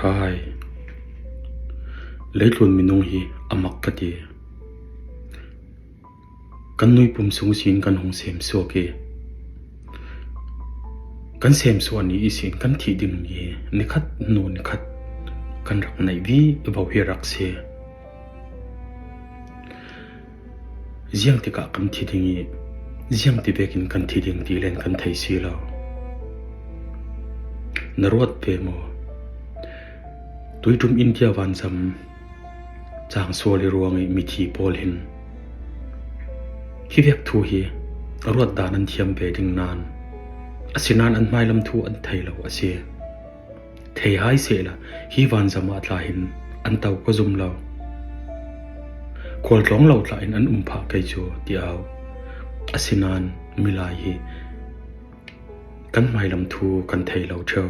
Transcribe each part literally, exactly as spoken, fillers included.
Hai, leitlun minung hi a mak ka ti. Kan nui pum sung sin kan hong semsuak hi. Kan semsuak ni i sin kan thih ding ni hi nikhat nu nikhat kan rak naih vi bau hi rak si. Ziang tikah kan thi ding i ziang ti vekin kan thi ding ti len kan thei si lo. Na ruat ve maw? Tuitum India vanzam cang sual i ruang i mithi pawl hin hi vek thu hi a ruat dan an thiam ve ding nan, asinan an hmailam thu an thei lo a si. Thei hai sehla hi vanzam ah tla hin an tau ka zum lo. Khual tlawng lo tla in an um phah kei cu ti au. Asinan milai hi kan hmailam thu kan thei lo ṭheu.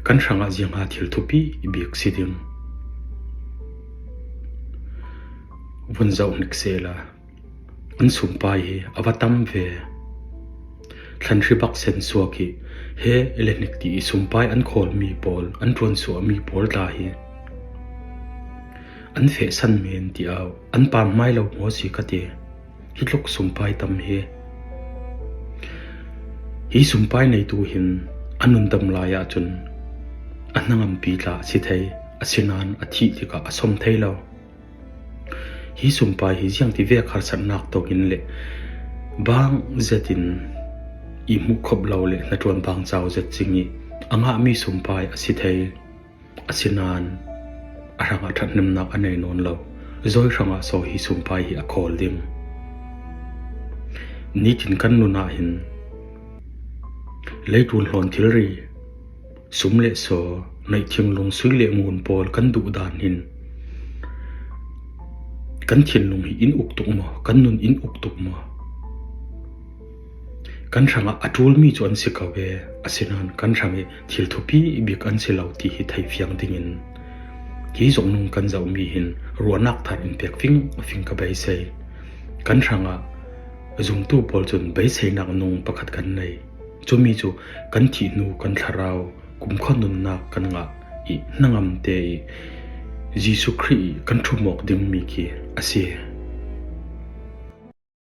Kan hrangah ziangha thil thupi bik si ding. Vun zoh hnik sehla an sumpai hi a va tam ve. Thlanhri bak sen suak hi he le hnik ti i sumpai an khawlmi pawl, an ṭuansuahmi pawl tla hi an fehsan men ti au, an pam hmai lo maw si ka ti. Hi tluk sumpai tam hi. Hi sumpai neitu hin a nundam lai ahcun a hnangampi tla a si thei, asinan a thih tikah a som thei lo. Hi sumpai hi ziangti vek harsatnak tongin le bang zetin i hmuh khop lo le hnaṭuan bang cau zet cing i a ngahmi sumpai a si thei. Asinan a hrangah ṭhathnemnak a nei nawn lo. Zawi hrangah saw hi sumpai hi a khawl ding? Nitin kan nun ah hin leitlun hlawn thilri, sum le saw, naih thinlung, sui le ngun pawl kan duh dan hin kan thinlung hi in uk tuk maw? Kan nun in uk tuk maw? Kan hrangah a ṭulmi cu an si ko ve, asinan kan hrang i thil thupi bik an si lo ti hi thei fiang dingin hi zong nung kan zohmi hin ruahnak thar in pek fingfing ka beisei. Kan hrangah zumtu pawl cun beiseinak nung pakhat kan nei. Cumi cu kan thih hnu kan thlarau kumkhua nunnak kan ngah i hnangamte i Jesuh Khrih i kan ṭhumawk dingmi khi a si.